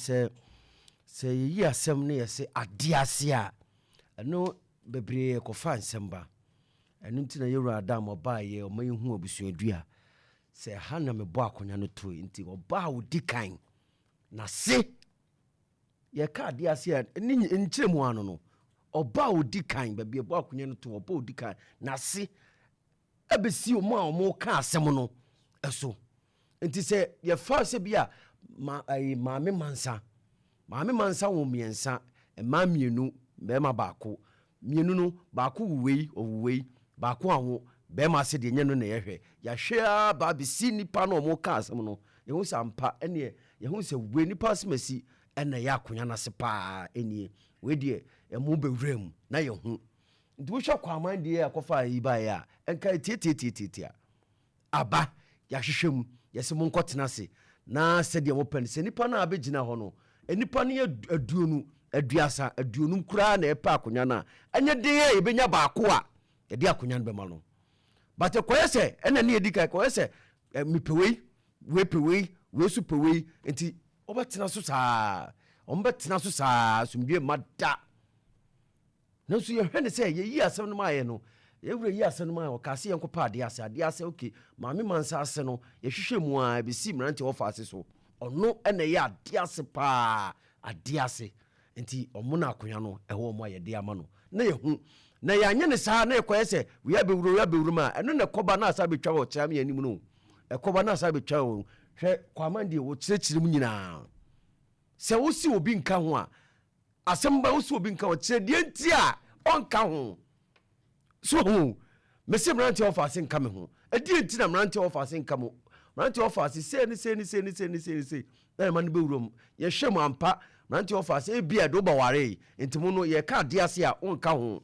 Sɛ sɛ yɛyi asɛm no yɛse ade ase a, ɛno bebree kɔfa nsɛm ba. Ɛno nti na yɛwura Adam ɔbaeɛ ɔma yɛhu abusuadua sɛ ha na mebɔ akonnwa no toe, nti ɔbaa a ɔdi kan nase yɛka adeɛ ase a ne nkyerɛ mu ano no, ɔbaa a ɔdi kan baabi ɛbɔ akonnwa no to, ɔbaa a ɔdi kan nase ɛbɛsi ɔmo a ɔmo ka asɛm no ɛso. Nti sɛ yɛfa sɛ bi a ma, ɛyi, Maame Mansa wɔ mmiɛnsa, mmaa mmienu, bɛrima baako. Mmienu no, baako wu wei, ɔwu wei, baako awo bɛrima ase deɛ nyɛ no na yɛhwɛ yɛahwɛ a baa bɛsi nipa no a ɔmo ka asɛm no, yɛhu sɛ ampa ɛneɛ yɛhu sɛ wei nipa asɛm asi ɛna ɛyɛ akonnwa no ase paa. Ɛnie wei deɛ ɛmo bɛwura mu na yɛhu. Nti wohwɛ Kwaman deɛ akɔfa yi baeɛ a, ɛnka tietietietietia aba yɛahwehwɛ mu, yɛsɛ monkɔtena ase na sɛdeɛ mopɛ no sɛ nipa no a bɛgyina hɔ no, nipa no yɛ 20, 30, 50 koraa na ɛpɛ akonnwa no a, ɛnyɛ den a yɛbɛnya baako a yɛde akonnwa no bɛma no. But kɔyɛ sɛ ɛna ne yɛdi kan kɔyɛ sɛ mepɛ wei, wei pɛ wei, wei so pɛ wei, nti wɔbɛtena so saa, wɔn so saa, asomdwe ma da. Nanso yɛhwɛ ne sɛ yɛyi asɛm no maayɛ no, yɛwura yi asɛm no maayɛ, ɔka se yɛnkɔpa adeɛ ase, adeɛ ase. Ok, Maame Mansa ase no, yɛhwehwɛ mu a ɛbɛsi mmeranteɛ wɔfa ase so, ɔno ɛna ɛyɛ adeɛ ase paa, adeɛ ase. Nti ɔmo na akonnwa no ɛwɔ ɔmo a yɛde ama no na yɛhu na yɛanyɛ ne saa na yɛkɔyɛ sɛ wei abɛwuro, wei abɛwuro mu a, ɛno na ɛkɔba na asa bɛtwa wɔ kyerɛ me anim no, ɛkɔba na asa bɛtwa wɔ. Hwɛ, Kwaman deɛ wɔkyerɛkyerɛ mu nyinaa sɛ wosi obi nka ho a, asɛm ba wosi obi nka ho, kyerɛ deɛ nti a ɔnka ho so ho. Mese mmeranteɛ wɔfa ase nka me ho, ɛdeɛ nti na mmeranteɛ wɔfa ase nka mo? Mmeranteɛ wɔfa ase sei ne sei ne sei ne sei ne sei ne sei na ɛma no bɛwura mu. Yɛhwɛ mu ampa, mmeranteɛ wɔfa ase ebi a ɛde woba ware, nti mo no yɛka adeɛ ase a wonka ho.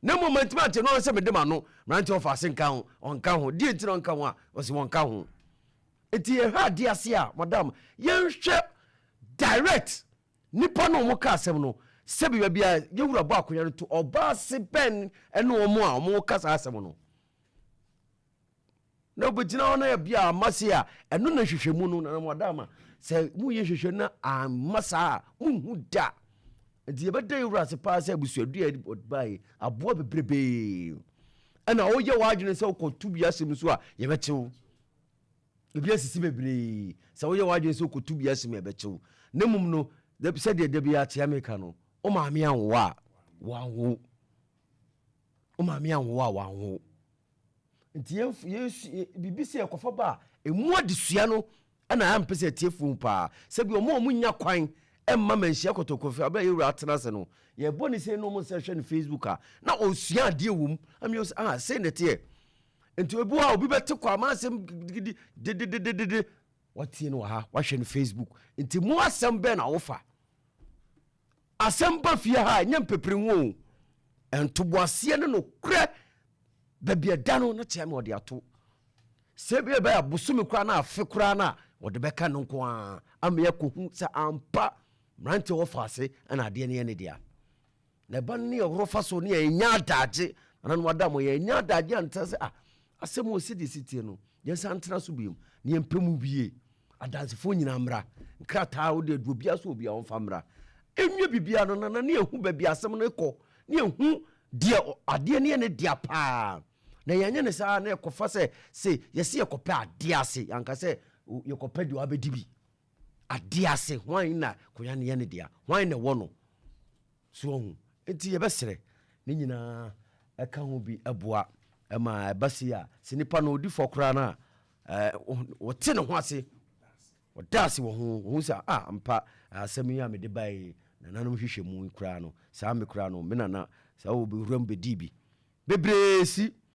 Na mmom mantimi ante no sɛ mede ma no mmeranteɛ wɔfa ase nka ho, ɔnka ho. Deɛ nti na ɔnka ho a, ɔsi wɔnka ho. Nti yɛhwɛ adeɛ ase a, madam, yɛnhwɛ direct nipa no ɔmo ka asɛm no, sɛbi baabi a yɛwura bɔ akonnwa no to, ɔbaa se bɛn ɛne ɔmo a ɔmo ka saa asɛm no na wobɛgyina hɔ no yɛ bia ama se a, ɛno na nhwehwɛmu no na madama sɛ moyɛ nhwehwɛ no amma saa a monhu da. Nti yɛbɛda yɛwura ase paa sɛ abusuadua bae aboa bebrebee. Ɛna woyɛ w'adwene sɛ wokɔto bi asɛm so a, yɛbɛkyew ebi asisi bebree. Sɛ woyɛ w'adwene sɛ wokɔtu bi asɛm, yɛbɛkyew. Na mmom no, sɛdeɛ da bi akyea meka no, wo maame anwo a wanwo, wo maame anwo a wanwo. Nti biribi sɛ yɛkɔfa ba a ɛmu adesua no ɛna ampɛ sɛ atiefoɔ mu paa sɛbi ɔmo a ɔmo nya kwan ɛmma Manhyia Kɔtɔkɔfi abɛ yɛwura atena ase no, yɛbɔ ne sɛ no ɔmo sɛ hwɛ no Facebook a na ɔsua adeɛ wɔ mu ami ɔsɛ ah, sei na ɛteɛ. Nti obi hɔ a obi bɛte kɔ ama asɛm gidi dedededede, watie no wɔ ha, wahwɛ no Facebook. Nti mu asɛm bɛn na wofa asɛm ba fie ha? Ɛnyɛ mpepere ho o, ntoboaseɛ ne nokorɛ baabi ɛda no na kyerɛ me ɔde ato sɛ bi ɛbɛyɛ bosome koraa na afe koraa no a wɔde bɛka no nko a ama yɛakɔhu sɛ ampa mmeranteɛ wɔfa ase ɛna adeɛ no yɛ ne dea. Na ɛba no ne yɛhoro fa so ne yɛnya adagye ana no wada mo yɛnya adagye anta sɛ ah, asɛm wɔ sɛdeɛ si tie no, yɛnsa ntena so biom na yɛmpɛ mu bie. Adansefoɔ nyinaa mmra, nkrataa wode adu obia so, obia ɔmfa mmra, ɛnwie biribiara no nana ne yɛhu baabi asɛm no kɔ ne yɛhu deɛ adeɛ no yɛ ne dea paa. Na yɛnyɛ ne saa na yɛkɔfa sɛ se yɛse yɛkɔpɛ adeɛ ase, yɛanka sɛ yɛkɔpɛ deɛ wabɛdi bi adeɛ ase. Hwan na konya no yɛ ne dea? Hwan na ɛwɔ no so ɔhu? Nti yɛbɛserɛ ne nyinaa ɛka ho bi ɛboa ɛma ɛba si a sɛ nipa no ɔdi fɔ koraa no a, wɔte ne ho ase, ɔda ase wɔ ho, ɔhu sɛ ah, mpa asɛm yi a mede bae, nananom hwehwɛ mu koraa no saa, me koraa no me nana saa wɔbɛwura mu bɛdii bi bebree si.